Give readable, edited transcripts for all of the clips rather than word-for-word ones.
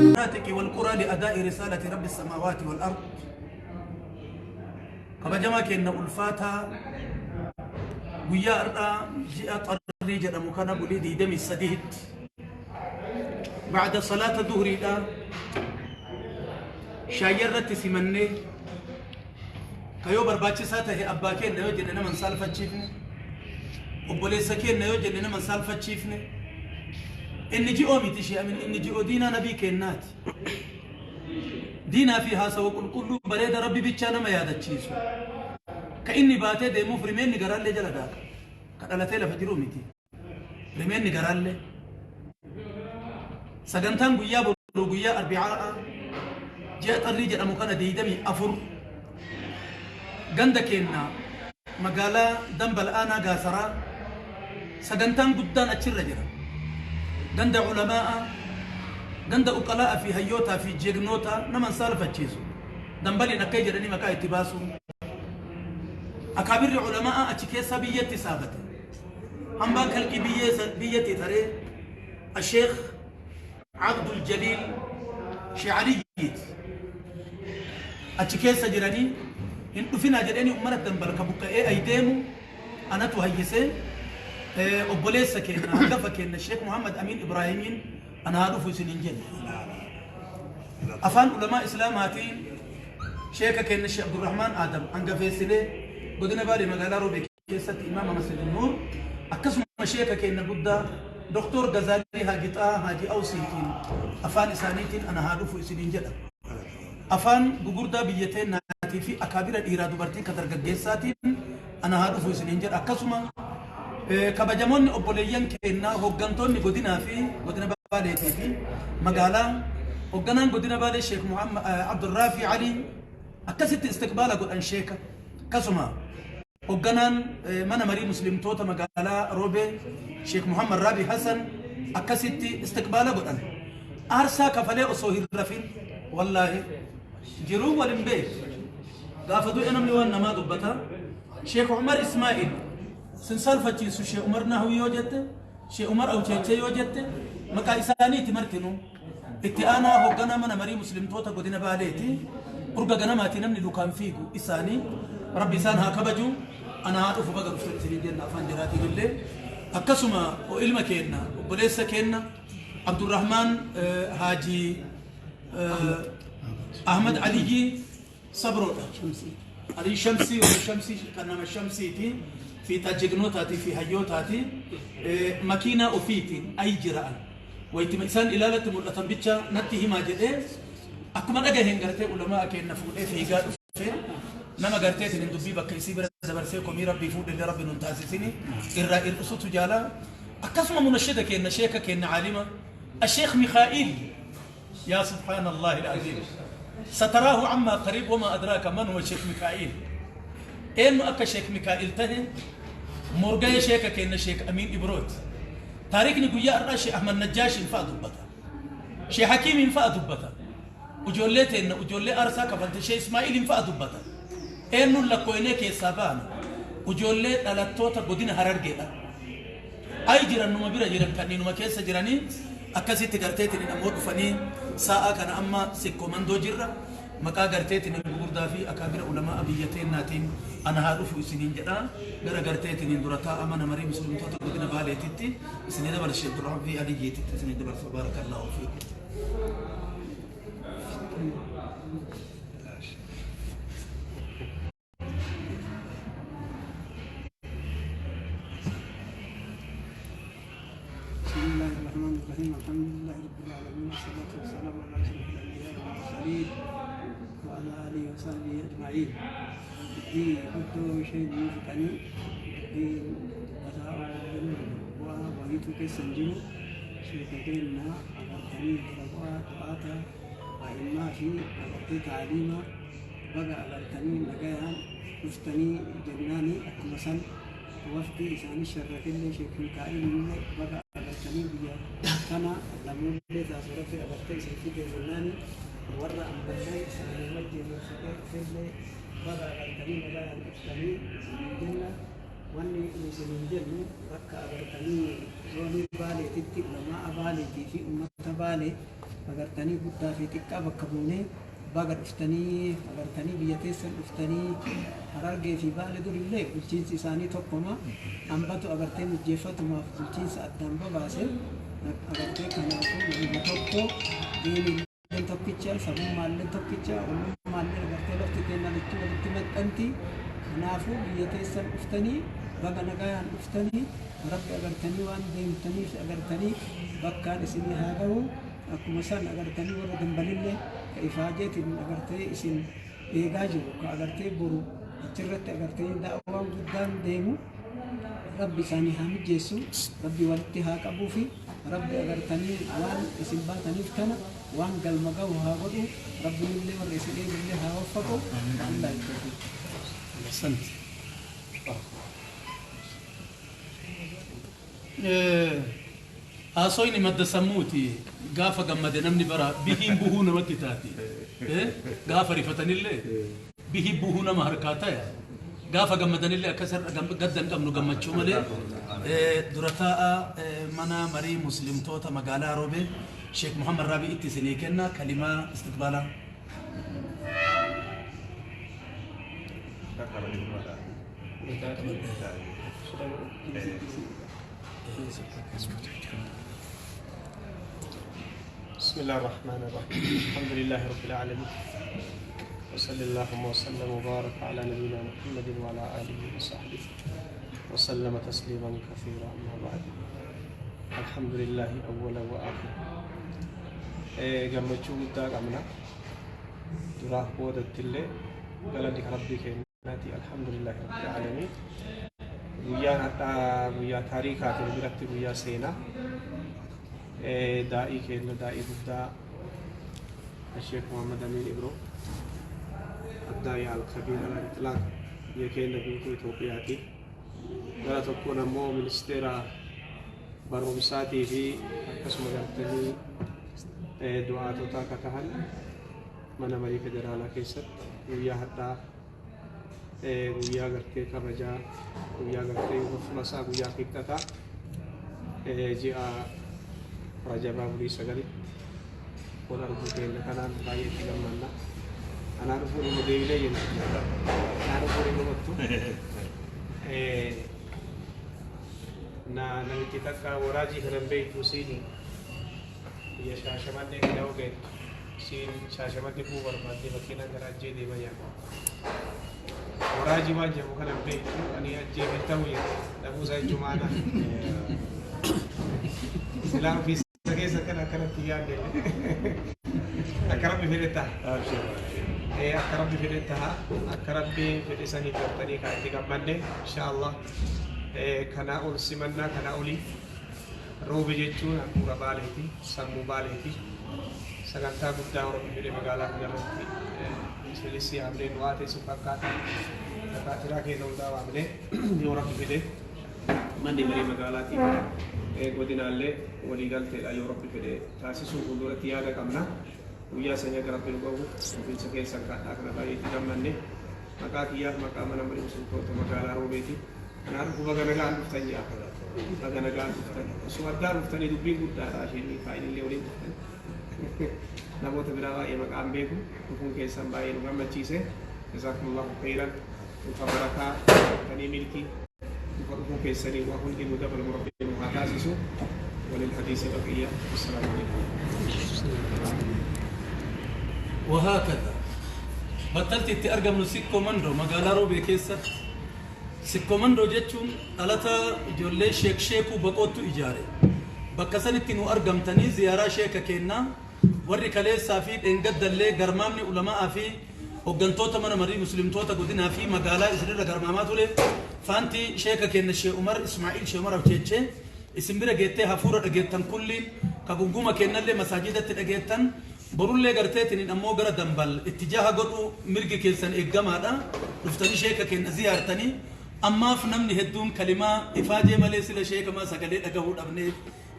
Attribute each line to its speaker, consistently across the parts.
Speaker 1: المناطق والقرى لأداء رسالة رب السماوات والأرض. Kabajamaa keenya ulfaataa, guyyaa har'aa ji'a Xarrii jedhamu kana bulii 23tti ba'da salaata duhriidha shaayya irratti simannee, kayoo barbaachisaa tahe abbaa keenya yoo jenne nama hin saalfachiifne, obboleessa keenya yoo jenne nama hin saalfachiifne. Inni ji'oo miti ishee amin, inni ji'oo diinaa nabii keennaati. Diinaa fi haasawa qulqulluu bareeda Rabbi bichaa nama yaadachiisu. Ka inni baatee deemuuf rimeenni garaallee jala daaka. Ka dhalatee lafa jiruu miti. Rimeenni garaallee. Sagantaan guyyaa boruu, guyyaa Arbicaa'a ji'a Xarrii jedhamu kana 24, ganda keenna magaalaa Dambal aanaa Gaasaraa sagantaan guddaan achirra jira. Ganda ulamaa'a, ganda uqalaa'a fi hayyootaa fi jeegnootaa nama hin saalfachiisu. Dambaliin akka jedhanii maqaa itti baasuun. Akaabirri ulamaa'a achi keessaa biyyatti saafate. Hambaan kalqii biyyatti taree Asheekh Abdul Jaliil Sheekh Aliyyiiti. Achi keessa jiranii hin dhufinaa jedhanii ummata Dambal ka buqqa'ee ay deemu anatu hayyisee obboleessa keenya hangafa keenya Sheekh Muhammad Amiin Ibraahimiin ana haa dhufu isiniin jenne. Afaan ulamaa Islaamaatiin sheeka keenya Sheekh Abdurrahmaan Adam hangafeessinee godina Baalee magaalaa Roobee keessatti imaama Masjid Nuur, akkasuma sheeka keenya guddaa Doktor Gazaalii Haaji Xahaa Haaji Awsiitiin afaan isaaniitiin ana haa dhufu isiniin jedha. Afaan gugurdaa biyya teennaatii fi akaabira dhiiraa dubartii ka dargaggeessaatiin ana haa dhufu isiniin jedha. Akkasuma kabajamoonni obboleeyyan keennaa hooggantoonni godinaa fi godina Baaleetii fi magaalaa, hoogganaan godina Baalee Sheek Muhammad Abdurraafi Alii akkasitti istiqbaala godhan sheeka. Akkasuma hoogganaan mana marii muslimtoota magaalaa Roobee Sheek Muhammad Raabi Hassan akkasitti istiqbaala godhan. Aarsaa kafalee osoo hin rafin, wallaahi jiruu wal hin beeku. Gaafa du'e namni waan namaa dubbata. Sheek Umar Ismaa'il sin saalfachiisu, Sheek Umar Nahwi yoo jette, Sheek Umar Awcheechee yoo jette, maqaa isaaniiti martinuu. Itti aanaa hoogganaa mana marii muslimtoota godina Baaleeti. Urga ganamaati namni lukaan fiigu isaanii. Rabbi isaan haa kabaju. Ana haa dhufu, baga dhuftan isiniin jenna afaan jaraatiin illee. Akkasuma ilma keenna, obboleessa keenna Abdurrahmaan Haaji Ahmad Aliyyi Sabroodha. Ali Shamsii, warra Shamsii kan nama Shamsiiti. Fiixaa jegnootaatii fi hayyootaati. Makiinaa ofiitiin ay jira'an. Waytima isaan ilaalatti mul'atan bicha natti himaa jedhee akkuma dhagaheen gartee ulamaa keenna fuudhee fiigaa dhufe. Nama garteetiin hin dubbii bakka isii bira dabarsee komii Rabbii fuudhillee Rabbi nun taasisini irraa hir'isutu jaala. Akkasuma munashida keenna, sheeka keenna, caalima Asheekh Mikaa'iil. Yaa subhaana Allahi al-aziim, sataraahu ammaa qariib. Wamaa adraaka man huwa Sheekh Mikaa'iil? Eenyu akka Sheekh Mikaa'iil tahe? Morgaya sheeka keenna Sheekh Amiin Ibrooti. Taariikni guyyaa har'aa Sheekh Ahmad Najjaashiin fa'a dubbata. Sheekh Hakiimiin fa'a dubbata. Ijoollee teenna, ijoollee aarsaa kafalte Sheekh Ismaa'iiliin fa'a dubbata. Eenyuun lakkooynee keessaa baana? Ijoollee dhalattoota godina Harargeedha. Ay jiran, numa bira jiran, kanneenuma keessa jiranii akkasitti garteetiin ammoo dhufanii sa'a kana amma sikkoo mandoo jirra. Maqaa garteetiin gugurdaa fi akaabira ulamaa biyya teennaatiin ana haa dhufu isiniin jedha. Gara garteetiin dura taa'a mana marii muslimtoota godina Baaleetitti isinii dabarsa, Sheekh Abdurrahmaan fi Aliyyiititti isinii dabarsa. Baarakallaahu fiikum.
Speaker 2: بسم الله الرحمن الرحيم، الحمد لله رب العالمين، والصلاة والسلام على أشرف الأنبياء والمرسلين وعلى آله وصحبه أجمعين. Dubbii guddoo isheen nuu fixanii, dubbii mataa bu'aa wayiitu keessa hin jiru. Sheeka keenya agartanii, dura bu'aa du'aata a'immaa fi agartee taaliima, baga agartanii nagayaan dhuftanii jennaani. Akkuma san wafdii isaanii sharrafillee, Sheek Mikaa'il illee baga agartanii biyya tana lamuullee taasoo Rabbi agartee isin fide jennaani. Warra ammallee isaanii wajjin fidee dhufellee baga agartanii nagayaan dhuftanii isiniin jenna. Wanni nu isiniin jennu Agartanii zoonii Baaleetitti ulamaa Baaleetii fi uummata Baalee agartanii guddaa fi xiqqaa bakka buunee baga dhuftanii, agartanii biyya teessan dhuftanii. Harargee fi Baale durillee bulchiinsi isaanii tokkoma, hambatu agartee mijjeeffatumaaf bulchiinsa addaan babaase agartee. Kanaafuu namuma tokko, diinillee tokkicha, sabummaallee tokkicha, olummaallee agartee lafti keenya lachuu walitti maxxanti. Kanaafuu biyya teessan dhuftanii, baga nagayaan dhuftanii. Rabbi agartanii waan deemtaniif agartanii bakkaan isinii haa gahu. Akkuma san agartanii warra Dambalillee ka ifaajeetiin agartee isin eegaa jiru, ka agartee boru achirratti agartee da'awaan guddaan deemu, Rabbi isaanii haa mijeessu, Rabbi walitti haa qabuu fi Rabbi agartanii waan isin baataniif kana waan galma gahu haa godhu. Rabbi illee warra isin eegullee haa waffaqu. Billaahi tawfiiq.
Speaker 1: أحسنت. Haasoyni madda sammuuti. Gaafa gammade namni bara bihiin buhuu namatti taati. Gaafa rifatanillee bihii buhuu nama harkaa taya. Gaafa gammadanillee akkas gadda hin qabnu, gammachuu malee. Dura taa'a mana marii muslimtoota magaalaa Roobee Sheek Muhammad Raabii itti isinii kenna kalimaa istiqbaalaa.
Speaker 3: بسم الله الرحمن الرحيم، الحمد لله رب العالمين، وصلى اللهم وسلم وبارك على نبينا محمد وعلى آله وصحبه وسلم تسليما كثيرا، أما بعد، الحمد لله أولا وآخرا. Gammachuu guddaa qabna. Duraaf boodatti illee galanni Rabbii keenyaati. Alhamdulillahi rabbil aalamiin. Guyyaan har'aa guyyaa taariikaatiin biratti guyyaa seenaa. Daa'ii keenya, daa'ii guddaa Sheekh Muhammad Amin Ibro, الداعي الكبير على الإطلاق biyya keenya guutuu Itoophiyaati. Gara tokkoon ammoo ministeera barumsaatii fi akkasuma gartanii du'aatota akka tahan mana marii federaalaa keessatti guyyaa har'aa guyyaa gartee kabajaa, guyyaa gartee fulasaa, guyyaa qixxataa ji'a Rajabaa bulii 9tti wal arguu keenya kanaan baay'ee itti gammanna. Anaa dhufuu, dhuma deebinee jenna. Anaa dhufuu dhumattu. Na namichi takka waraajii kanan beektu siin biyya Shaashamannee kana ogeettu siin Shaashamannee bu'uu barbaadde makiinaan gara Ajjee deema jedha. Waraajii waan jedhamu kanan beektu ani Ajjee hin ta'u jedha. Dhabuusaa jechuun maana. Silaa ofii isa keessa akkana akkanatti yaadne akka Rabbi fedhe ta'a. Akka Rabbi fedhe ta'a. Akka Rabbi fedhe sanii gartanii kan itti gammanne insha Allah. Kanaa ol simannaa kanaa olii, Roobe jechuun handhuura Baaleeti, sammuu Baaleeti. Sagantaa guddaa Rabbi fedhe magaalaa kanarratti isinis yaamnee du'aa ta'e si fakkaata. Dakaatiraa keenya hundaa waamnee yoo Rabbi fedhe manni marii magaalaatii godinaallee waliigalteedha yoo Rabbi fedhe taasisuu fuulduratti yaada qabna. Guyyaa sanii akka Rabbi nu gahu dhufiinsa keessan kadhaa kana baay'ee itti gammanne. Maqaa kiyyaaf maqaa mana marii muslimtoota magaalaa Roobeeti. Kanaa dhufu baga nagaan dhuftan jaa. Baga nagaan dhuftan. Osoo addaa dhuftanii dubbiin guddaadha, isheen faayilillee waliin dhuftan. Namoota biraa baay'ee maqaan beeku, dhufuun keessan baay'ee nu gammachiise. Jazaakumullahu khairan. Dhufa barakaa dhuftanii milkii. Dhufa dhufuu keessanii waa hundi nu dabalamu Rabbi nu haa taasisu. وللحديث بقية، والسلام عليكم.
Speaker 1: وهكذا battalti itti argamnu Sikkoo Mandoo, magaalaa Roobee keessatti. Sikkoo Mandoo jechuun dhalata ijoollee Sheek Sheekuu Baqoottu ijaare. Bakka sanitti nu argamtanii ziyaaraa sheeka kennaa warri kaleessaa fi dheengaddallee garmaamni ulamaa fi hooggantoota mana marii muslimtoota godinaa fi magaalaa isinirra garmaamaa ture. Faantii sheeka kenna Shee Umar Ismaa'il Shee Umar Abcheechee isin bira geettee hafuura dhageettan, kulliin ka gunguma kennallee masaajidatti dhageettan, borullee garteetiniin ammoo gara Dambal itti jaha godhu mirgi keessan eeggamaadha. Dhuftanii sheeka kenna ziyaartanii ammaaf namni hedduun kalimaa ifaajee malee sila sheekamaa sagalee dhagahuu dhabnee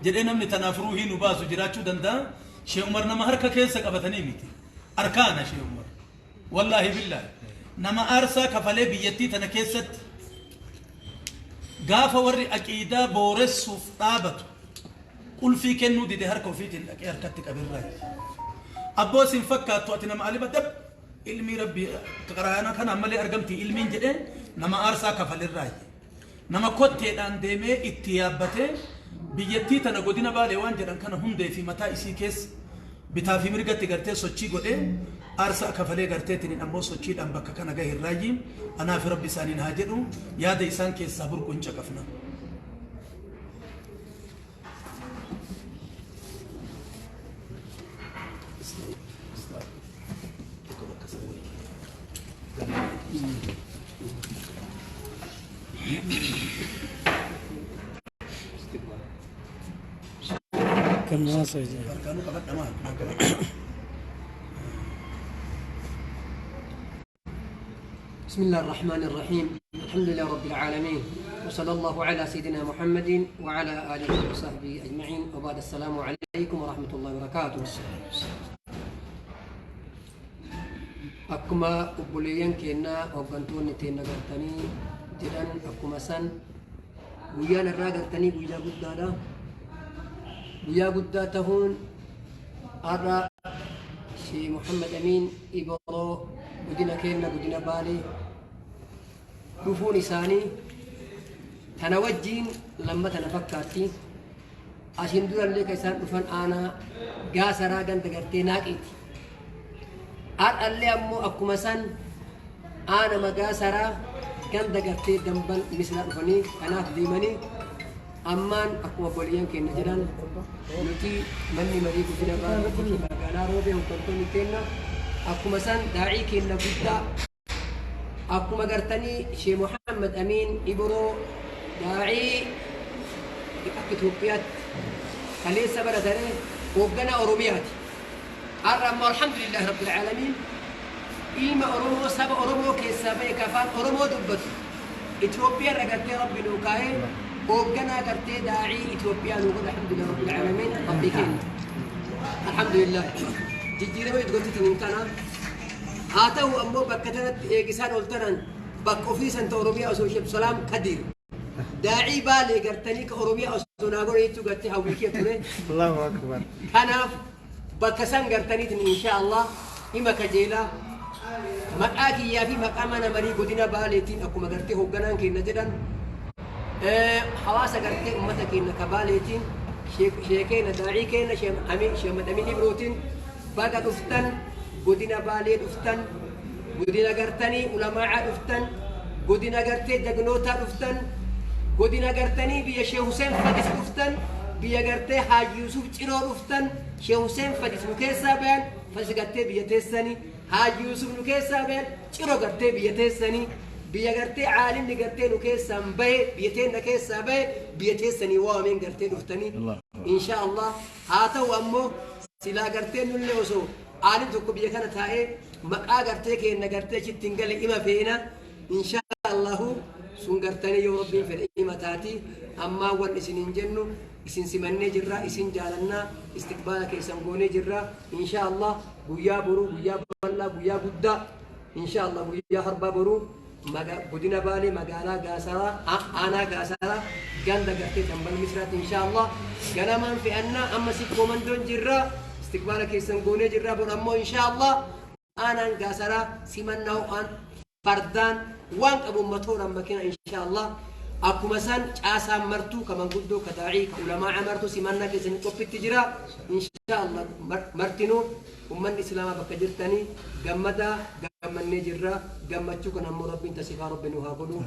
Speaker 1: jedhee namni tanaaf ruuhii nu baasu jiraachuu danda'a. Shee Umar nama harka keessa qabatanii miti. Arkaana Shee Umar. Wallaahi billaahi. Nama aarsaa kafalee biyyattii tana keessatti Gaafa warri aqiidaa booressuuf dhaabatu qulfii kennuu dide harka ofiitiin dhaqee harkatti qabirraa. Abboo sin fakkaattu ati nama alima dab ilmii rabbii qaraana kana malee argamti ilmiin jedhee nama aarsaa kafalirraa. Nama kotteedhaan deemee itti yaabbatee biyyattii tana godina Baalee waan jedhan kana hundee fi mataa isii keessa bitaa fi mirgatti gartee sochii godhee aarsaa kafalee garteetiin ammoo sochiidhaan bakka kana gahe irraayyi anaaf rabbi isaaniin haa jedhu yaada isaan keessaa burqu hin caqafna.
Speaker 2: كم واصل.
Speaker 1: Harkaanuu qabadha maal?
Speaker 4: بسم الله الرحمن الرحيم، الحمد لله رب العالمين، وصلى الله على سيدنا محمد وعلى آله وصحبه أجمعين، وبعد، السلام عليكم ورحمة الله وبركاته. Akkuma obboleeyyan keennaa hooggantoonni teenna gartanii jedhan, akkuma san guyyaan irraa gartanii guyyaa guddaadha. Guyyaa guddaa tahuun har'a Shee Muhammad Amiin Ibroo godina keenna godina Baalee dhufuun isaanii tana wajjiin lamma tana fakkaatti. Asiin durallee ka isaan dhufan aanaa Gaasaraa ganda gartee Naaqiiti. Har'allee ammoo akkuma san aanama Gaasaraa ganda gartee Dambal Mislaa dhufanii kanaaf deemanii. Ammaan akkuma obboleeyyan keenya jedhan, nuti manni marii godina Baalee fi magaalaa Roobee hooggantoonni keenya akkuma san daa'ii keenya guddaa akkuma gartanii Shee Muhammad Amiin Ibroo daa'ii akka Itoophiyaatti kaleessa baratanii hoogganaa Oromiyaati. Har'a ammoo alhamdulillahi rabbil aalamiin ilma Oromoo saba Oromoo keessaa ba'e kafaan Oromoo dubbatu Itoophiyaa irra gartee rabbi nuu kaa'ee hoogganaa gartee daa'ii Itoophiyaa nuu godhe. Alhamdulillahi rabbil aalamiin, rabbi keenya alhamdulillah jijjiirama itti gochitiin kana haa ta'u. Ammoo bakka tanatti eegisaan ol tanan bakka ofiisan ta Oromiyaa osoo Sheekh Salaam Kadiir daa'ii Baalee gartanii ka Oromiyaa osoo naa godhe jechuu gartee hawwii kee ture.
Speaker 3: Allahu akbar.
Speaker 4: Kanaaf bakka san gartaniitiin insha Allah hima kajeelaa maqaa kiyyaa fi maqaa mana marii godina Baaleetiin akkuma gartee hoogganaan keenya jedhan, hawaasa gartee ummata keenya ka Baaleetiin, sheekeena daa'ii keenya Sheekh Amin Ibrootiin baga dhuftan, godina Baalee dhuftan, godina gartanii ulamaa'aa dhuftan, godina gartee jagnootaa dhuftan, godina gartanii biyya Sheekh Hussein Fadis dhuftan, biyya gartee Haaji Yusuf Ciroo dhuftan. Sheekh Hussein Fadis nu keessaa bayan, Fadis gartee biyya teessanii, Haaji Yusuf nu keessaa bayan, Ciroo gartee biyya teessanii, biyya gartee caalimni gartee nu keessaan bahe, biyya teenna keessaa bahe, biyya teessanii waameen gartee dhuftanii insha Allah. Haa ta'u ammoo silaa gartee nullee osoo aalim tokko biyya kana taa'ee maqaa gartee keenna gartee achitti hin gale ima feena. Insha Allahu sun gartanii yoo rabbiin fedhe ima taati. Ammaa wan isiniin jennu, isin simannee jirra, isin jaalannaa, istiqbaala keessan goonee jirra. Insha Allah guyyaa boruu guyyaa bal'aa, guyyaa guddaa, insha Allah guyyaa harbaa boruu godina Baalee magaalaa Gaasaraa, aanaa Gaasaraa, ganda gartee Dambal Misraatti insha Allah ganamaan fe'annaa. Amma sikkoo mandoon jirra, istiqbaala keessan goonee jirra. Bor ammoo insha Allah aanaan Gaasaraa simannaa ho'aan fardaan waan qabu matooraan makina insha Allah. Akkuma san caasaan martuu ka manguddoo, ka daa'ii, ka ulamaa martuu simannaa keessanii qophitti jira insha Allah. Martinuu ummanni islaamaa bakka jirtanii gammadaa, gammannee jirra. Gammachuu kana ammoo rabbiin tasifaa rabbi nu haa godhu,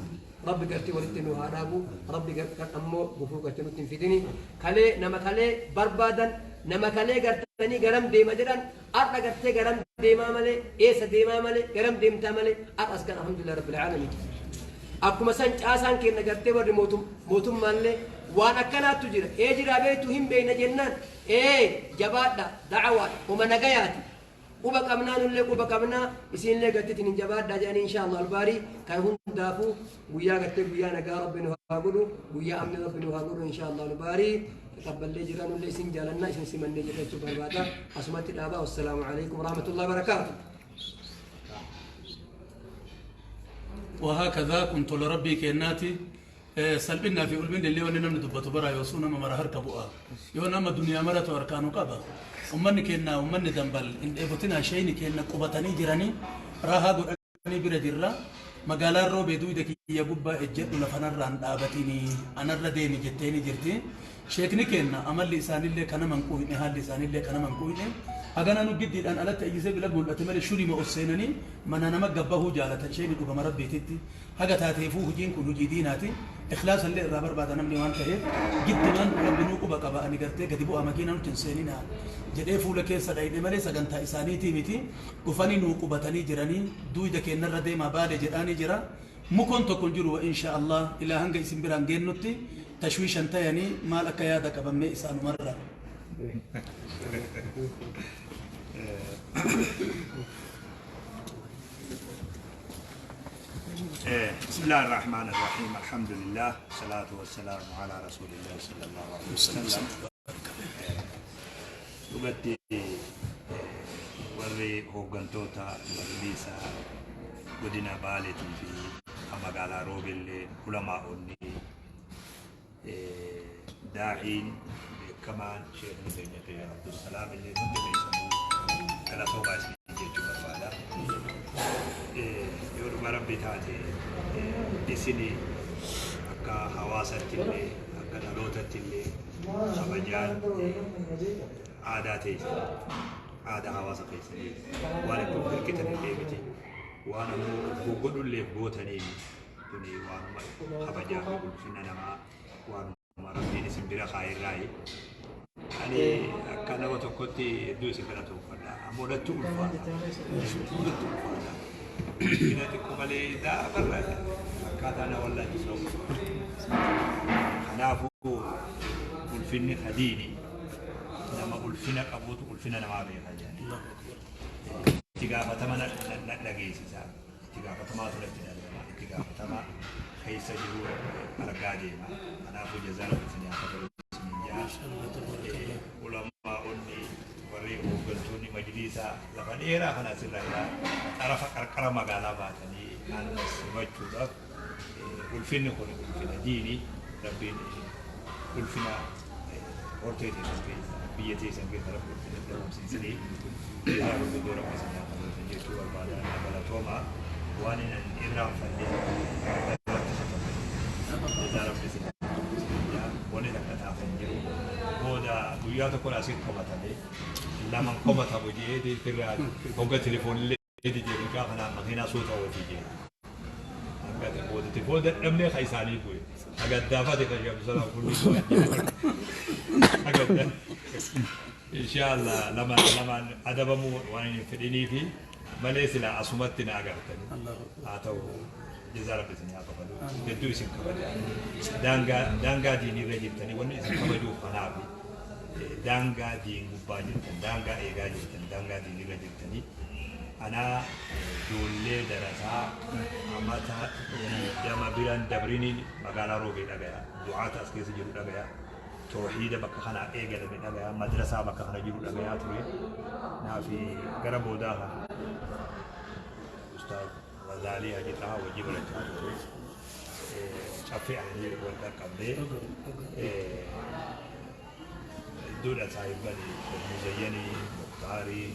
Speaker 4: rabbi gartee walitti nu haa dhaabu, rabbi ammoo gufuu gartee nutti hin fidini. Kalee nama kalee barbaadan, nama kalee gartanii garam deema jedhan, har'a gartee garam deemaa malee, eessa deemaa malee, garam deemtaa malee, har'as kan alhamdulillah rabbil aalamiin. Akkuma san caasaan kenna gartee warri mootummaallee waan akkanaattu jira ee jiraa beektu hin beekna jennaan, ee jabaadha, da'awaadha, homa nagayaati, quba qabnaa, nullee quba qabnaa, isinillee garteetiin hin jabaadhaa jedhanii. Insha Allah albaarii kan hundaafuu guyyaa gartee guyyaa nagaa rabbi nu haa godhu, guyyaa amni rabbi nu haa godhu. Insha Allah albaarii taqabballee jira, nullee isin jaalannaa, isin simannee jirra jechuu barbaada. Asumatti dhaabaa. Wassalaamu alaikum warahmatullahi wabarakaatu.
Speaker 1: وهكذا كنت لربي كيناتي. Salphinnaa fi ulminni illee wanni namni dubbatu bara yoosuu nama mara harka bu'a. Yoo nama duniyaa maratu harkaanuu qaba. Ummanni keenya, ummanni Dambal hin dheebotinaa, sheeyni keenya qubatanii jiranii raahaa godhanii bira jirra. Magaalaan Roobee duyda kiyya gubbaa ejjedhu, lafanarraan dhaabatinii anarra deemi jetteeni jirti. Sheekni keenya amalli isaanillee kana manquuhine, haalli isaanillee kana manquuhine. Hagana nu giddiidhaan alatti eeyyisee bila mul'ate malee shulima ol seenanii mana nama gabbahuu jaalatan sheekni dhugama rabbiititti. Haga taateefuu hojiin kun hojii diinaati. Ikhlaasallee irraa barbaada namni waan ta'eef giddumaan rabbi nuu quba qaba, ani gartee gadi bu'aa makiinaa nutti hin seeninaa jedhee fuula keessa dhayne malee sagantaa isaaniitii miti. Dhufanii nuu qubatanii jiranii duyda keenyarra deemaa Baale jedhaanii jira. Mukoon tokko hin jiru, insha Allah ilaa hanga isin biraan geennutti tashwiishan tayanii maal akka yaada qabammee isaanumarra.
Speaker 5: بسم الله الرحمن الرحيم، الحمد لله، والصلاة والسلام على رسول الله صلى الله عليه وسلم. Dhugatti warri hooggantoota majliisa godina Baaleetii fi magaalaa Roobillee, ulamaa'onni, daa'iin beekamaan sheekni keenya Sheekh Abdusalaam illee, hundi keessanuu galatoomaa isin jechuu barbaada. Yoo dhuma rabbi taate isini akka hawaasatti illee akka dhalootatti illee kabajaan aadaa teessan, aadaa hawaasa keessanii waan itti of hirkitan illee miti, waan ammoo of godhullee gootanii tuni waanuma kabajaa fi ulfina namaa, waanuma rabbiin isin bira kaayirraayi. Ani akka nama tokkotti hedduu isin galatoonfadha. Ammoo natti ulfaata. Hedduu natti ulfaata. Ulfina xiqqoo malee daabarra akkaataa na wallaalchisu. Kanaafuu ulfinni hadiini nama ulfina qabuutu ulfina namaa beeka jedhani. Itti gaafatama na dhageessisa. Itti gaafatamaa natti dhagama. Itti gaafatama keessa jiru argaa deema. Kanaafuu jazaa rabbi isin haa kafalu isiniin jaa. Ulamaa'onni, warri hooggantoonni majliisa lafa dheeraa kana asirraa ilaa xarafa qarqara magaalaa baatanii anuma simachuudhaaf, ulfinni kun ulfina diini. Rabbiin ulfina hortee teessan keessa, biyya teessan keessa rabbi ulfina dhabamsiisanii jazaa gurguddoo rabbi isin haa kafalu jechuu barbaada. Galatooma, waan hin irraanfanne irratti katabame jazaa rabbi isin haa kafalu jaa. Wanni takka taafan jiru booda guyyaa tokko asiin komatame laman komatamu jee firraa hogga telefoonillee jedhe mucaa kanaan makiinaa suuta oofii jee hanga booda telefoon dadhabnee ka isaanii bu'e agaddaafate ka Abdusalaam kulli agadda. Inshallah lamaan lamaan adabamuu waan hin fedhinii fi malee sila asumatti na agartani. Haa ta'u, jazaa rabbi isin haa kafalu. Hedduu isin kabaja. Daangaa daangaa diinirra jirtanii wanni isin kabajuuf kanaafi daangaa diin gubbaa jirtan, daangaa eegaa jirtan, daangaa diinirra jirtanii. Anaa ijoollee darasaa amata 20 biran dabriniin magaalaa Roobee dhagaya, du'aata as keessa jiru dhagaya, toohiida bakka kanaa eegalame dhagaya, madrasaa bakka kana jiru dhagayaa ture. Naafi gara boodaa kana Ustaaz Razaalii Haji Xahaa wajji barachaa ture. Caffee aananii wal dhaqqabnee hedduudha saahibban Muzayyanii, Muktaarii,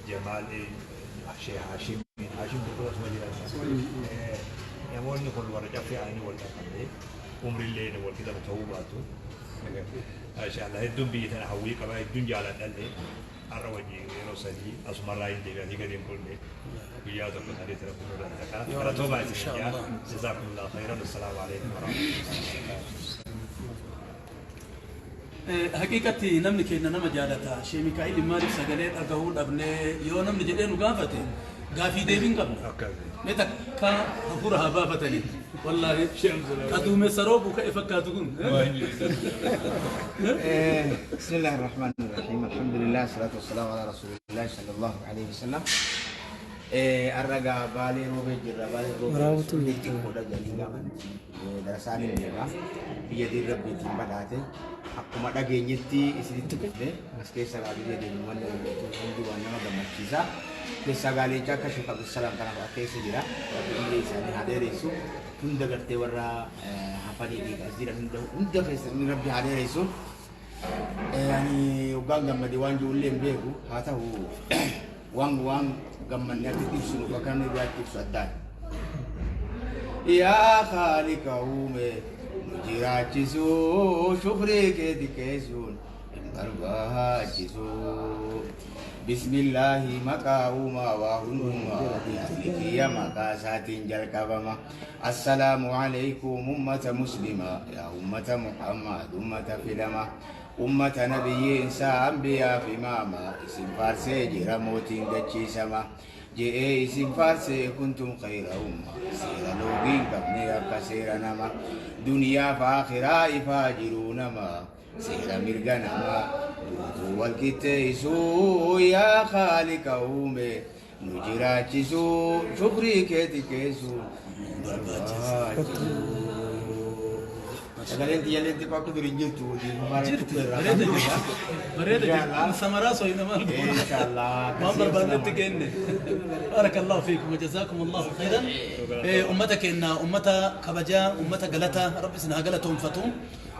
Speaker 5: Jamaal, Sheekh Haashim, Haashim gurguratuma jiran. Namoonni kun warra caffee aananii wal dhaqqabnee umrillee wal qixa ta'uu baatu. Maashaallah, hedduun biyya tana hawwii qaba, hedduun jaaladhallee. Har'a wajji yeroo sadii asumarraa hin deebi'anii gadi hin bulle. Guyyaa tokko sadiitti rabbi nu danda'a. Galatoomaa isin jaa. Jazaakumullahu khairan. Assalaamu alaikum warahmatullahi wabarakatuh.
Speaker 1: Haqiiqatti namni keenya nama jaalata. Shee Mikaa'il maaliif sagalee dhagahuu dhabnee yoo namni jedhee nu gaafate gaafii deebiin qabna. Mee takka hafuura haa baafatanii. Wallaahi ka duumessa roobu ka'e fakkaatu kun.
Speaker 6: بسم الله الرحمن الرحيم، الحمد لله، والصلاة والسلام على رسول الله صلى الله عليه وسلم. Arraga Baalee Roobee jirra. Baalee Roobee xiqqoodha jedhanii gaaman darasaan hin beeka. Biyya diin rabbiitiin badhaate akkuma dhageenyetti isinitti dhufne as keessa biyya deemu wanni hundi waan nama gammachiisa. Keessaa gaaleencaa akka Sheekh Abdulsalaam kana fa'aa keessa jira. Rabbi umrii isaanii haa dheeressu. Hunda gartee warra hafanii fi as jiran hunda hunda keessa Rabbi haa dheeressu. Ani hoggaan gammade waan jiru hin beeku, haa ta'u, waan gammanne akka ibsinu bakka namni biraatti ibsu addaan. Yaa Khaalika uume nu jiraachisuu, shukrii kee xiqqeessuun hin barbaachisu. Bismillaahi, maqaa uumaa waa hundumaa, yaadni kiyya maqaa isaatiin jalqabama. Assalaamu alaikum, ummata muslimaa, yaa ummata Muhammad, ummata filama. Ummata nabiyyiinsaa anbiyaa fi imaama, isin faarsee jira mootiin dachiisama. Je'ee isin faarsee, kuntum khayra umma, seera loogii hin qabne akka seera nama. Duniyaa fi akhiraa ifaa jiruu nama, seera mirga nama guutuu wal qixxeessuu. Yaa Khaalika uume nu jiraachisuu, shukrii kee xiqqeessuu barbaachisu. Sagaleen tiyyallee xiqqoo akka durii hin jirtu.
Speaker 1: Jirti, bareeda jirti. Bareeda jirti. Samaraa soyina maal goona?
Speaker 6: Inshallah.
Speaker 1: Waan barbaannetti kenne. Barakallahu fiikum wa jazaakum Allahu khairan. Ummata keenya, ummata kabajaa, ummata galataa, Rabbi isin haa galatoonfatu.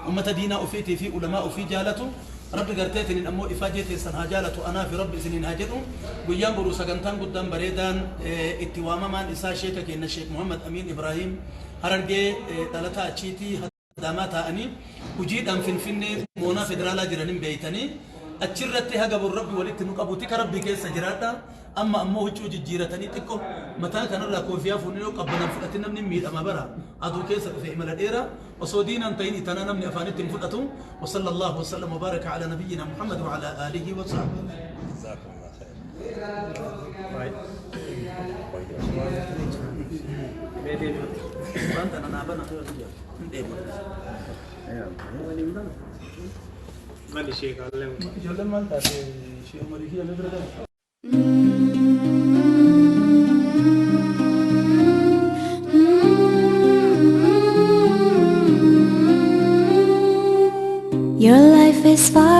Speaker 1: Ummata diinaa ofiitii fi ulamaa ofii jaalatu. Rabbi garteetiniin ammoo ifaajee teessan haa jaalatu, anaa fi Rabbi isiniin haa jedhu. Guyyaan boruu sagantaan guddaan bareedaan itti waamamaan isaa sheeka keenya Sheek Muhammad Amiin Ibrahim, Harargee dhalataa, achiitii Adaamaa taa'anii hojiidhaan Finfinnee moonaa federaalaa jiranin beeytanii, achirratti haga bor Rabbi walitti nu qabu tika Rabbii keessa jiraadha. Amma ammoo huccuu jijjiiratanii, xiqqo mataa kanarraa koofiyaa fuunee, yoo qabbanan fudhatin namni miidhama bara aduu keessa dhufe imala dheeraa osoo diinaan ta'in itanaa namni afaanitti hin fudhatu. وصلى الله وسلم وبارك على نبينا محمد وعلى آله وصحبه.
Speaker 5: جزاكم الله خير.
Speaker 1: Wanta na bana hin deemu.
Speaker 3: Mali sheekaallee.
Speaker 1: Ijoolleen maal taate? Ishee umarii fi bira darbe.
Speaker 7: Your life is far